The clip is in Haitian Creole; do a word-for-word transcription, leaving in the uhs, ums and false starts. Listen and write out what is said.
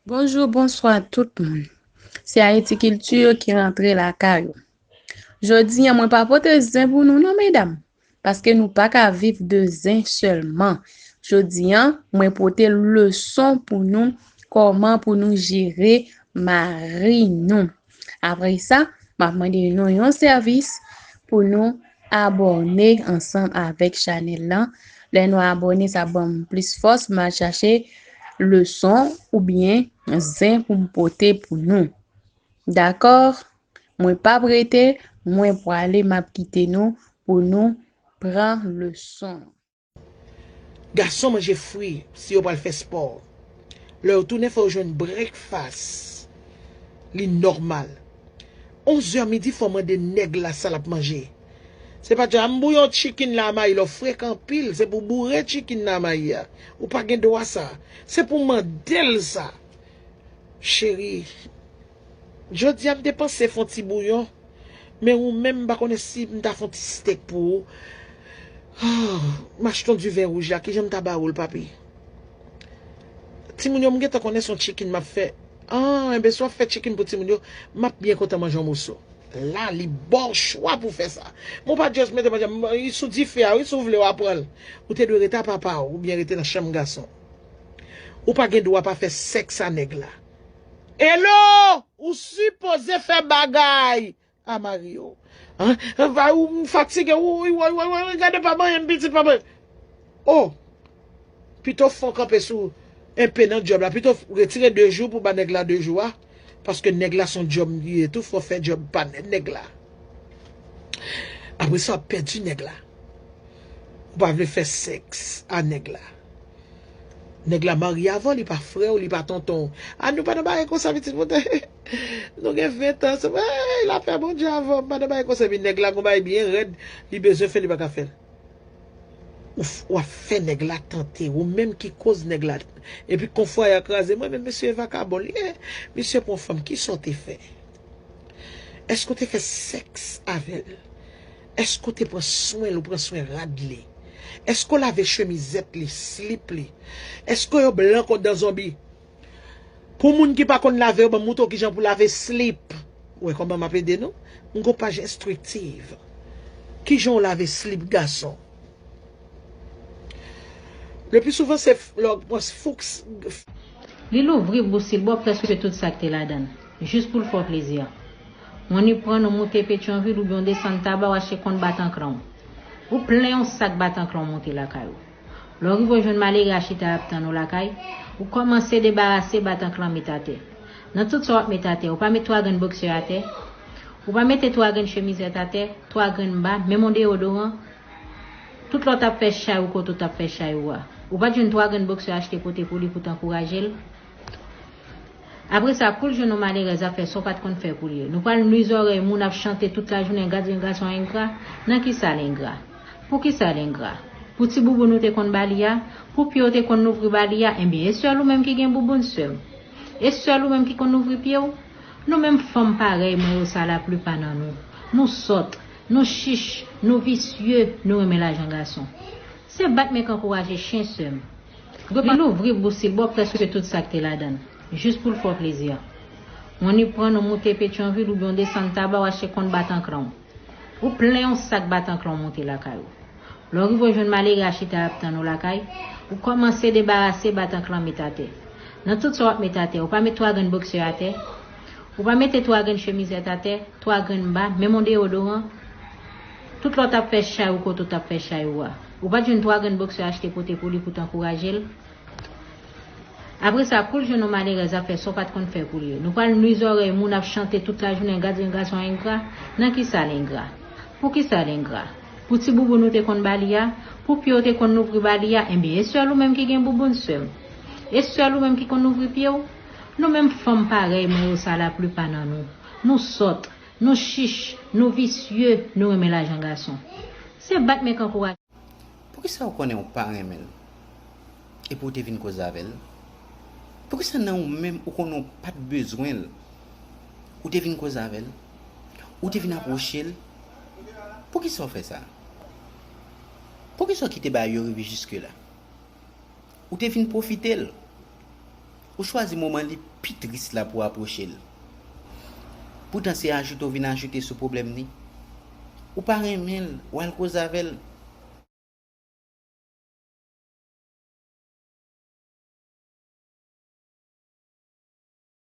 Bonjou, bonswa tout moun. Se Ayiti Kilti ki rantre lakay ou. Jodi a, mwen pa pote zen pou nou non, medam. Paske nou pa ka viv de zen sèlman. Jodi a, mwen pote leson pou nou, kòman pou nou jere mari nou. Apre sa, m ap mande nou yon sèvis pou nou abòne ansanm avèk chanèl lan. Lè nou abòne, sa ban m plis fòs, m al chache leson oubyen zen pou m pote pou nou. Dakò? Mwen p ap rete, mwen pwale, m ap kite nou pou nou pran leson. Gason manje fri si yo pral fè spò. Lè yo tounen, fò yo jwenn breakfast. Li nòmal. Onzè midi, fò mande nèg la sa l ap manje. Se pa di, "A, m bouyon chicken la mayi," lè w frekan anpil, se pou boure chicken la mayi a. Ou pa gen dwa sa. Se pou mande l sa. Cheri, jodi a m te panse fè yon ti bouyon, men ou menm m pa konnen si m ta fè yon ti steak pou ou. Ah, m achte yon diven wouj la, kijan m ta ba ou l, papi? Timoun yo, m gentan konnen se yon chicken m ap fè. Ah, enben, si w ap fè chicken pou timoun yo, m ap byen kontan manje yon moso. La, li ba w chwa pou fè sa. Men w pa just mete manje, m, li sou dife a, wi, si w vle, w a pran l. Ou te dwe rete a papa w, oubyen rete nan chanm gason. Ou pa gen dwa pa fè sèks a nèg la. Hello! Ou sipoze fè bagay a mari w. An? An, va, ou fatige, ou, ou, ou, ou, ou, gade pa manyen m pitit, pa manyen. Oh! Pito fò kanpe sou enpe nan djòb la. Pito retire de jou pou ba nèg la de jou a. Paske nèg la se yon djòb li ye tou, fò fè djòb pa nè-, nèg la. Apre sa, w ap pèdi nèg la. Ou pa vle fè sèks a nèg la. Nèg la marye avè w, li pa frè w, li pa tonton w. A, nou pa nan bagay konsa, pitit mwen. Nou gen ven tan ansanm. Ey, lapè Bondye avè w, m pa nan bagay konsa. Epi nèg la gon bagay byen rèd, li bezwen fè, li pa ka fè l. Ou f-, w ap fè nèg la tante, ou menm ki koz nèg la. Epi konfwa a kraze, mwen menm, mesye vakabon li ye. Misye pran fanm, kisa w te fè? Èske w te fè sèks avè l? Èske w te pran swen l, ou pran swen rad li? Èske w lave chemizèt li, slip li? Èske yo blan kon dan zonbi? Pou moun ki pa konn lave, yo ban m moutre w kijan pou lave slip. Ou wè kòman m ap ede nou? M gon paj enstriktiv. Kijan w lave slip gason? Le pli souvan, se f-, lè w pran fouks. Li louvri bouch li, l bwè prèske tout sa k te ladan l, jis pou l fè w plezi. Mwen ni pran nou moute Petyonvil oubyen w desann Taba, w achte konn batankran w. Ou plen yon sak batankran w moute lakay ou. Lè w rive w jwenn malere a chita ap tann ou lakay, ou kòmanse debarase batankran met atè. Nan tout sa w ap met atè, ou pa met twa grenn boksè atè, ou pa mete twa grenn chemizèt atè, twa grenn ba, menm yon deyodoran. Tout lè w t ap fè chay ou kote w t ap fè chay ou a, ou pa t jwenn twa grenn boksè achte pote pou li pou t ankouraje l? Apre sa, kou l jwenn yon malerèz ap fè sa w pa t konn fè pou li. Nou pral nwi zòrèy moun ap chante tout lajounen, "Gad yon gason engra." Nan kisa l engra? Pou kisa l engra? Pou ti bouboun ou te konn ba li a? Pou pye w te konn louvri ba li a? Enben, e sèl ou menm ki gen bouboun, sè m? E sèl ou menm ki konn louvri pye w? Nou menm fanm parèy mwen yo, sa laplipa nan nou, nou sòt, nou chich, nou visye, nou renmen lajan gason. Se bat men k ankouraje chen, sè m. Li louvri bouch li, l bwè prèske tout sa k te ladan l, jis pou l fè w plezi. Mwen ni pran nou moute Petyonvil oubyen w desann Taba, w achte konn batankran w. Ou plen yon sak batankran w moute lakay ou. Lè w rive w jwenn malere a chita ap tann ou lakay, ou kòmanse debarase batankran met atè. Nan tout sa w ap met atè, ou pa met twa grenn boksè atè, ou pa mete twa grenn chemizèt atè, twa grenn ba, menm yon deyodoran. Tout lè w t ap fè chay ou kote w t ap fè chay ou a, ou pa t jwenn twa grenn boksè achte pote pou li pou t ankouraje l? Apre sa, kou l jwenn yon malerèz ap fè sa w pa t konn fè pou li. Nou pral nwi zòrèy moun ap chante tout lajounen, "Gad yon gason engra." Nan kisa l engra? Pou kisa l engra? Pou ti bouboun ou te konn ba li a? Pou pye w te konn louvri ba li a? Enben, e sèl ou menm ki gen bouboun, sè m? E sèl ou menm ki konn louvri pye w? Nou menm fanm parèy mwen yo, sa laplipa nan nou, nou sòt, nou chich, nou visye, nou renmen lajan gason. Se bat men k ankouraje. Poukisa w konnen w pa renmen l, epi w te vin koze avè l? Poukisa nan ou menm ou konnen w pa t bezwen l, ou te vin koze avè l? Ou te vin apwoche l? Poukisa w fè sa? Poukisa w kite bagay yo rive jiske la? Ou te vin pwofite l. Ou chwazi moman li pi tris la pou w apwoche l. Poutan se ajoute w vin ajoute sou pwoblèm li. Ou pa renmen l, w al koze avè l.